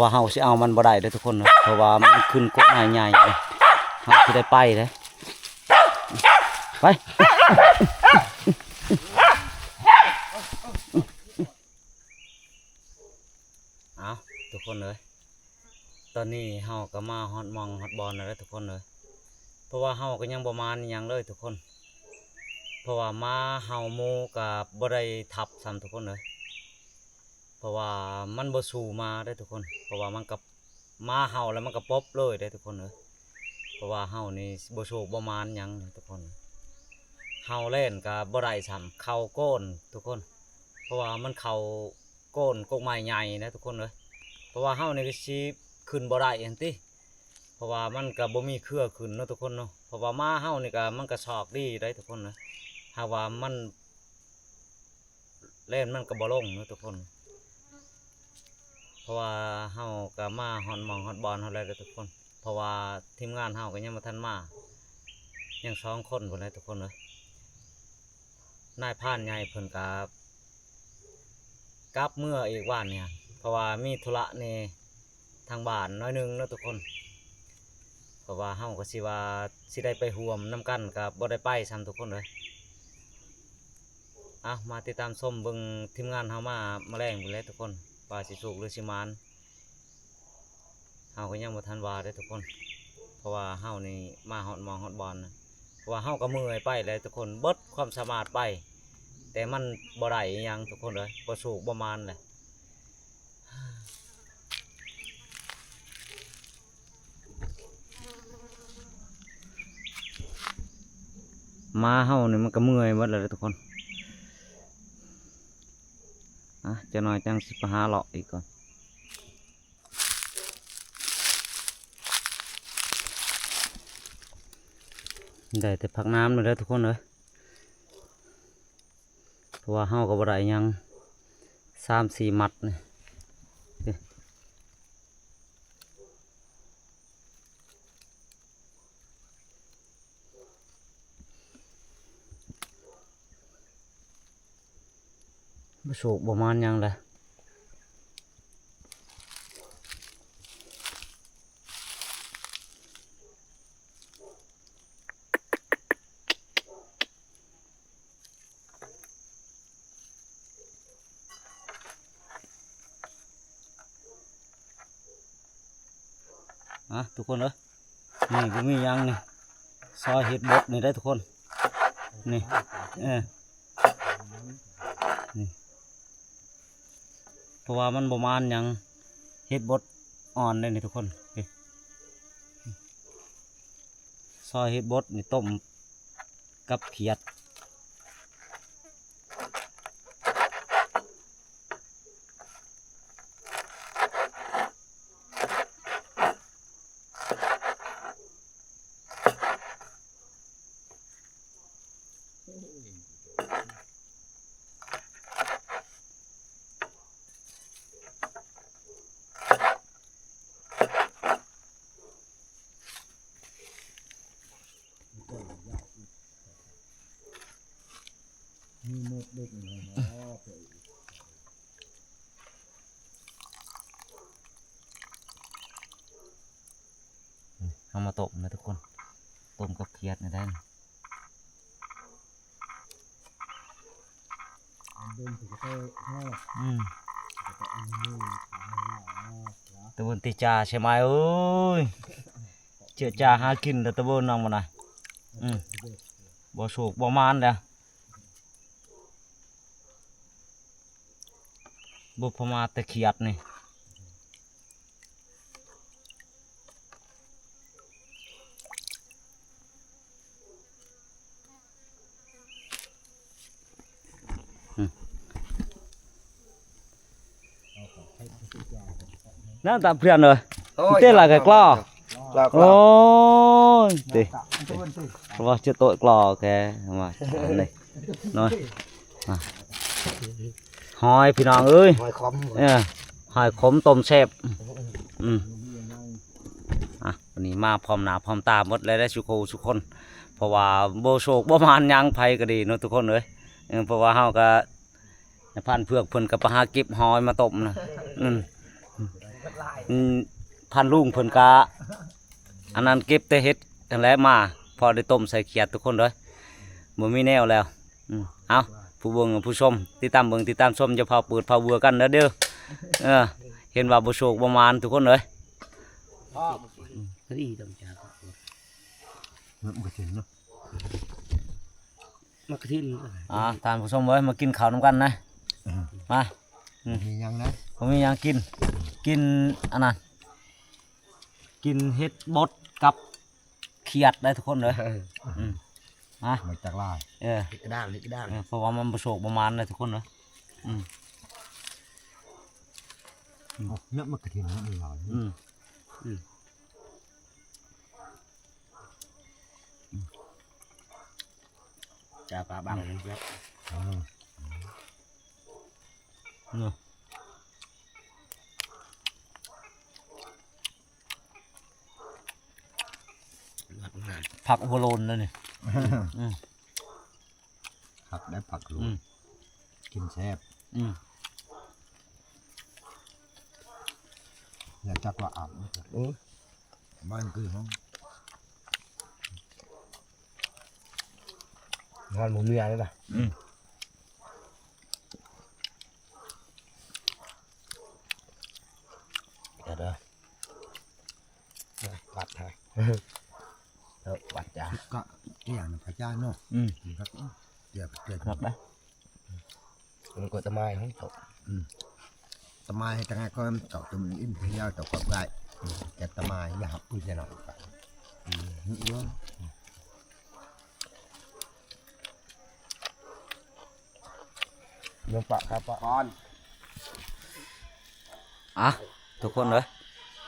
ວ່າເຮົາຊິເອົາມັນບໍ່ໄດ້ເດ້ທຸກຄົນເນາະ ເພາະວ່າມັນຂຶ້ນກົກໄມ້ໃຫຍ່ ເຮົາຊິໄດ້ໄປເດ້ ໄປ. ເອົາ ທຸກຄົນເອີຍ ຕອນນີ້ເຮົາກໍມາຮອດໝ່ອງຮອດບ່ອນແລ້ວເດ້ທຸກຄົນເອີຍ ເພາະວ່າເຮົາກໍຍັງບໍ່ມານຫຍັງເລີຍທຸກຄົນ ເພາະວ່າໝາເຫົ່າໝູກໍບໍ່ໄດ້ທັບຊ້ຳທຸກຄົນເອີຍ ເພາະວ່າມັນບໍ່ສູ້ໝາເດ້ທຸກຄົນ ເພາະວ່າມັນກໍ ໝາເຫົ່າແລ້ວມັນກໍປົບເລີຍເດ້ທຸກຄົນເອີຍ ເພາະວ່າເຮົານີ້ບໍ່ໂຊກບໍ່ໝານຫຍັງທຸກຄົນ ເຫົ່າແລ່ນກໍບໍ່ໄດ້ຊ້ຳ ເຂົ້າໂກ້ນທຸກຄົນ ເພາະວ່າມັນເຂົ້າໂກ້ນກົກໄມ້ໃຫຍ່ນະທຸກຄົນເອີຍ ເພາະວ່າເຮົານີ້ກໍຊິຂຶ້ນບໍ່ໄດ້ຫັ້ນຕິ ເພາະວ່າມັນກໍບໍ່ມີເຄືອຂຶ້ນເນາະທຸກຄົນເນາະ ເພາະວ່າໝາເຮົານີ້ກໍມັນກໍຊອກດີໄດ໋ທຸກຄົນເອີຍ ຫາກວ່າມັນ ແລ່ນມັນກໍບໍ່ລົງເນາະທຸກຄົນ ເພາະວ່າເຮົາກໍມາຮອດໝ່ອງຮອດບ່ອນເຮົາແລ້ວເດີທຸກຄົນ ເພາະວ່າທີມງານເຮົາກໍຍັງບໍ່ທັນມາ ຍັງສອງຄົນພຸ້ນແຫຼະທຸກຄົນເອີຍ ນາຍພານໃຫຍ່ເພິ່ນກໍກັບເມືອອີກວານນີ້ ເພາະວ່າມີທຸລະແດ່ທາງບ້ານໜ້ອຍໜຶ່ງເນາະທຸກຄົນ ເພາະວ່າເຮົາກໍຊິວ່າຊິໄດ້ໄປຮ່ວມນຳກັນກໍບໍ່ໄດ້ໄປຊ້ຳທຸກຄົນເອີຍ. ເອົາ ມາຕິດຕາມຊົມເບິ່ງທີມງານເຮົາມາ ມາແລງພຸ້ນແຫຼະທຸກຄົນ ວ່າຊິໂຊກຫຼືຊິໝານ ເຮົາກໍຍັງບໍ່ທັນວ່າເດ້ທຸກຄົນ ເພາະວ່າເຮົານີ້ມາຮອດໝ່ອງຮອດບ່ອນນະ ເພາະວ່າເຮົາກໍເມື່ອຍໄປແຫຼະທຸກຄົນ ເບິດຄວາມສາມາດໄປ ແຕ່ມັນບໍ່ໄດ້ອີ່ຫຍັງທຸກຄົນເອີຍ ບໍ່ໂຊກບໍ່ໝານແຫຼະ. ໝາເຮົານີ້ມັນກໍເມື່ອຍເບິດແລ້ວເດ້ທຸກຄົນ ອະ ຈັກໜ້ອຍຈັ່ງຊິໄປຫາເລາະອີກກ່ອນ ໄດ້ແຕ່ຜັກໜາມນີ້ແຫຼະທຸກຄົນເອີຍ. ເພາະວ່າເຮົາກໍບໍ່ໄດ້ຫຍັງ ສາມສີ່ມັດນີ້ ບໍ່ໂຊກບໍ່ໝານຫຍັງແຫຼະ. ອະ ທຸກຄົນເອີຍ ນີ້ບໍ່ມີຫຍັງນີ້ ຊອຍເຫັດບົດນີ້ໄດ໋ທຸກຄົນ ນີ້ ເອີ ນີ້ ເພາະວ່າມັນບໍ່ໝານຫຍັງ ເຫັດບົດອ່ອນເດ້ນີ້ທຸກຄົນ ນີ້ ຊອຍເຫັດບົດນີ້ຕົ້ມກັບຂຽດ. ມີໝົດເດັກນ້ອຍເນາະ ເຮົາມາຕົ້ມນະທຸກຄົນ ຕົ້ມກັບຂຽດນີ້ໄດ້ ອືມ ຕະເບິ່ງຕິຈາໃຊ່ໄໝເອີຍ ເຈີຈາຫາກິນແລ້ວຕະເບິ່ງນ້ອງມັນນະ ອືມ ບໍ່ໂຊກບໍ່ໝານແລ້ວ ບໍ່ປະໝາດແຕ່ຂຽດນີ້. ນັ້ນຕາເພື່ອນເອີຍ ໂອ້ຍ ເຕະລະກະກລໍ ກລໍ ໂອ້ຍ ເຕະ ວ່າຈະໂຕະກລໍແກ ມາ ເນາະ ຫອຍພີ່ນ້ອງເອີຍ ຫອຍຂມ ເອີ ຫອຍຂົມຕົ້ມແຊບ ອືມ ອະ ວັນນີ້ມາພ້ອມໜ້າພ້ອມຕາໝົດແລ້ວເດ້ ຊຸຄູ່ຊຸຄົນ ເພາະວ່າບໍ່ໂຊກບໍ່ໝານຫຍັງໃຜກໍດີເນາະທຸກຄົນເອີຍ ເອີ ເພາະວ່າເຮົາກໍ ນາຍພານເຜືອກເພິ່ນກໍໄປຫາເກັບຫອຍມາຕົ້ມນະ ອືມ ເບິດຫຼາຍ ອືມ ພັນລຸງເພິ່ນກະ ອັນນັ້ນເກັບແຕ່ເຫັດຫັ້ນແຫຼະມາ ພໍໄດ້ຕົ້ມໃສ່ຂຽດທຸກຄົນເດີ ບໍ່ມີແນວແລ້ວ. ອືມ ເອົາ ຜູ້ເບິ່ງຜູ້ຊົມ ຕິດຕາມເບິ່ງຕິດຕາມຊົມ ຢ່າຟ້າວເປີດຟ້າວເວືອກັນເດີ ເດີ ເອີ ເຫັນວ່າບໍ່ໂຊກບໍ່ໝານທຸກຄົນເອີຍ. ໝາກກະທິນເນາະ ໝາກກະທິນ ອ່າ ທ່ານຜູ້ຊົມເອີຍ ມາກິນເຂົ້ານຳກັນນະ ອືມ ມາ ອືມ ມີຫຍັງນະ ບໍ່ມີຫຍັງກິນ ກິນອັນນັ້ນ ກິນເຫັດບົດກັບຂຽດໄດ໋ທຸກຄົນເດີ ເອີ ອືມ ມາ ມາຈາກລາວ ເອີ ເຫັດກະດ້າງ ເຫັດກະດ້າງ ເອີ ເພາະວ່າມັນບໍ່ໂຊກບໍ່ໝານເດີທຸກຄົນເດີ ອືມ ອືມ ເນາະ ໝາກກະທິນເນາະ ມັນຫຼາຍ ອືມ ອືມ ຈາປາບັງ ອືມ ເນາະ ຜັກຫົວໂລນເດ້ນີ້ ອືມ ຄັກໄດ໋ ຜັກໂລນ ອືມ ກິນແຊບ ອືມ ຢ່າຈັກວ່າອຳ ໂອ້ຍ ບ້ານຄືຫ້ອງ ງານບໍ່ມີອະໄລລະ ອືມ ເດີ ວັດໃຫ້ ເອີ ວັດຈ້າ ກະ ອີຫຍັງນະ ພະຈານເນາະ ອືມ ຄັກ ເອີ ເກືອບ ເກືອບ ຄັກໄດ໋ ມັນກໍຕະມາຍຂອງເຈົ້າ ອືມ ຕະມາຍຈັ່ງໃດກໍເຈົ້າຕົວມັນອີ່ມພະຍາວເຈົ້າກໍໄດ້ ແຕ່ຕະມາຍຢ່າຮັບປືນແນ່ນອນ ອືມ ເລື່ອງປະຄາປະ ອາ ທຸກຄົນເອີຍ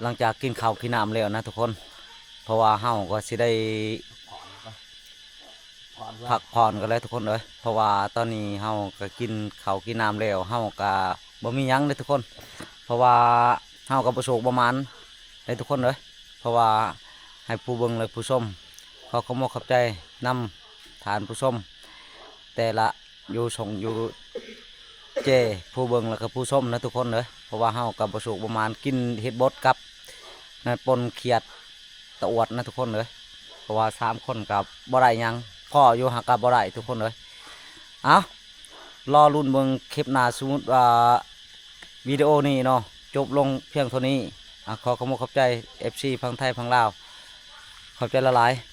ຫຼັງຈາກກິນເຂົ້າກິນນ້ຳແລ້ວນະທຸກຄົນ ເພາະວ່າເຮົາກໍຊິໄດ້ພັກຜ່ອນກັນແລ້ວທຸກຄົນເອີຍ ເພາະວ່າຕອນນີ້ເຮົາກໍກິນເຂົ້າກິນນ້ຳແລ້ວ ເຮົາກໍບໍ່ມີຫຍັງເດ້ທຸກຄົນ ເພາະວ່າເຮົາກໍບໍ່ໂຊກບໍ່ໝານເດ້ທຸກຄົນເອີຍ ເພາະວ່າໃຫ້ຜູ້ເບິ່ງ ແລະ ຜູ້ຊົມ ຂໍຂອບອົກຂອບໃຈນຳທ່ານຜູ້ຊົມ ແຕ່ລະຢູ່ຊ່ອງຢູ່ເຈ ຜູ້ເບິ່ງ ແລະ ກະຜູ້ຊົມນະທຸກຄົນເດີ ເພາະວ່າເຮົາກະບໍ່ໂຊກບໍ່ໝານ ກິນເຫັດບົດກັບ ນັ້ນ ປົ່ນຂຽດຕະອວດນະທຸກຄົນເດີ ເພາະວ່າສາມຄົນກະບໍ່ໄດ້ຫຍັງ ພໍຢູ່ຫາກະບໍ່ໄດ້ທຸກຄົນເດີ ເອົ້າ ລໍລຸ້ນເບິ່ງຄລິບໜ້າ ສົມມຸດວ່າ ວິດີໂອນີ້ເນາະ ຈົບລົງພຽງເທົ່ານີ້ ອາ ຂໍຂອບອົກຂອບໃຈ ເອັຟຊີ ຝັ່ງໄທຝັ່ງລາວ ຂອບໃຈຫຼາຍໆ.